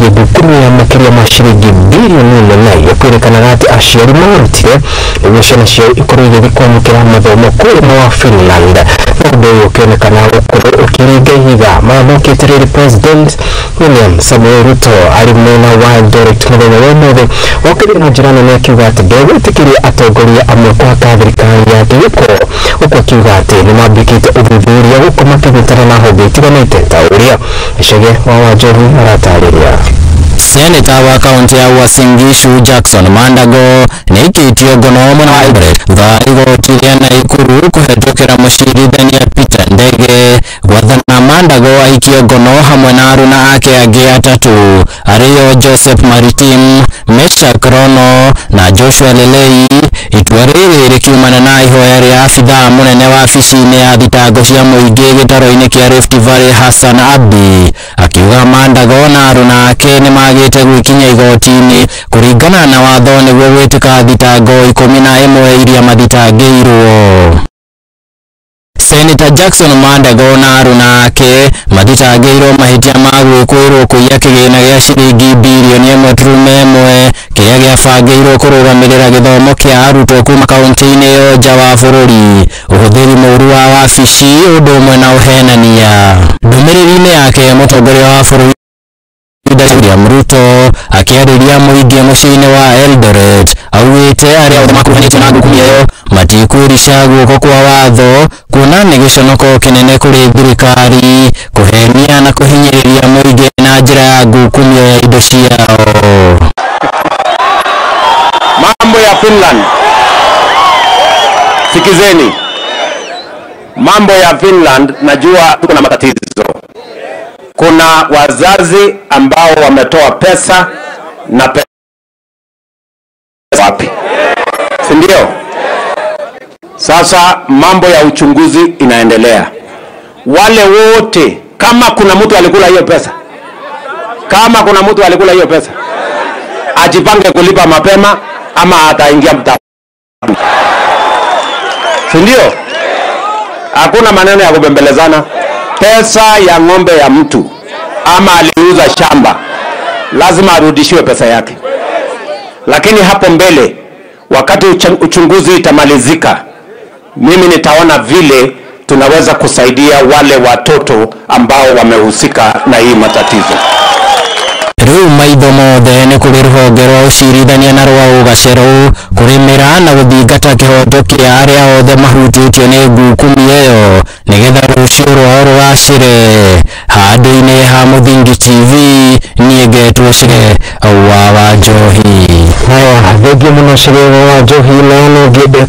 Ngukumio ya makĩria ma ciringi bilioni 4 kwĩrĩkanaga atĩ aciari marutire nĩguo ciana ciao ikorwo igĩthiĩ kwamũkĩra mathomo kũrĩa wa Finland, na ũndũ ũyũ ũkĩonekana gũkorwo ũkĩringa ihiga. Maya mokĩte rĩrĩ President William Samoei Ruto arĩ mwena wa Eldoret mũthenya wa ũmũthĩ okĩrire na njĩra nene akiuga atĩ ndegwĩtĩkĩria atongoria amwe kũhaka thirikari yake gĩko, gũkũ akiuga atĩ nĩ mambĩkĩte ũthuthuria gũkũ makĩnyitana na honge itiganĩte ta ũrĩa Gĩcege wa Wanjohi aratarĩria. Seneta wa kaunti ya Uasin Gishu Jackson Mandago nĩaikĩtio ngono mwena wa Eldoret thutha wa igoti rĩa Naikuru kũhetũkĩra mũcirithania Peter Ndege gwathana Mandago aikio ngono hamwe na aruna ake angĩ atatũ arĩo Joseph Maritim, Meshack Rono na Joshua Lelei. Itua rĩrĩ rĩkiumana na ihoya rĩa abithaa mũnene wabici-inĩ ya thitango cia mũingĩ gĩtaro-inĩ kĩa Rift Valley Hassan Abdi, akiuga Mandago na aruna ake nĩmagĩte gwĩkinya igoti-inĩ kũringana na watho nĩguo gwĩtĩka thitango 11 iria mathitangĩirwo. Senator Jackson Mandago na aruna ake mathitangĩirwo mahĩtia ma gwĩkũĩrwo kũiya kĩgĩna gĩa ciringi bilioni 1.1 kĩrĩa gĩabangĩirwo kũrũgamĩrĩra gĩthomo kĩa arutwo kuma kaunti-inĩ ĩyo nja wa bũrũri, ũhũthĩri mũũru wa wabici ũndũ ũmwe na ũhenania. Ndũmĩrĩri-inĩ yake mũtongoria wa bũrũri William Ruto akĩarĩria mũingĩ mũciĩ-inĩ wa Eldoret augĩte arĩa othe makuruhanĩtio na ngukumio ĩyo matikwĩrica guoko kwa watho kuona nĩ gĩconoko kĩnene kũrĩ thirikari kũhenia na kũhinyĩrĩria mũingĩ na njĩra ya ngukumio ya indo ciao. Mambo ya Finland, sikizeni, mambo ya Finland, najua tuko na matatizo. Kuna wazazi ambao wametoa pesa na pesa wapi, si ndio? Sasa mambo ya uchunguzi inaendelea. Wale wote, kama kuna mtu alikula hiyo pesa, kama kuna mtu alikula hiyo pesa, ajipange kulipa mapema ama ataingia mtaani, si ndio? Hakuna maneno ya kubembelezana. Pesa ya ng'ombe ya mtu ama aliuza shamba, lazima arudishiwe pesa yake. Lakini hapo mbele, wakati uchunguzi itamalizika, mimi nitaona vile tunaweza kusaidia wale watoto ambao wamehusika na hii matatizo. Rĩu maitho mothe nĩ kũrĩ rũhonge rwa ũcirithania na rwa ũgacerũ kũrĩmĩra na gũthingata kĩhoto kĩa arĩa othe mahutĩtio nĩ ngukumio ĩyo nĩgetha rũciũ rwao rũgacĩre. Handũ-inĩ ha Mũthingi TV niĩ ngetwo Cege wa Wanjohi. Haya, thengiũ mũno Cege wa Wanjohi, na no ngĩende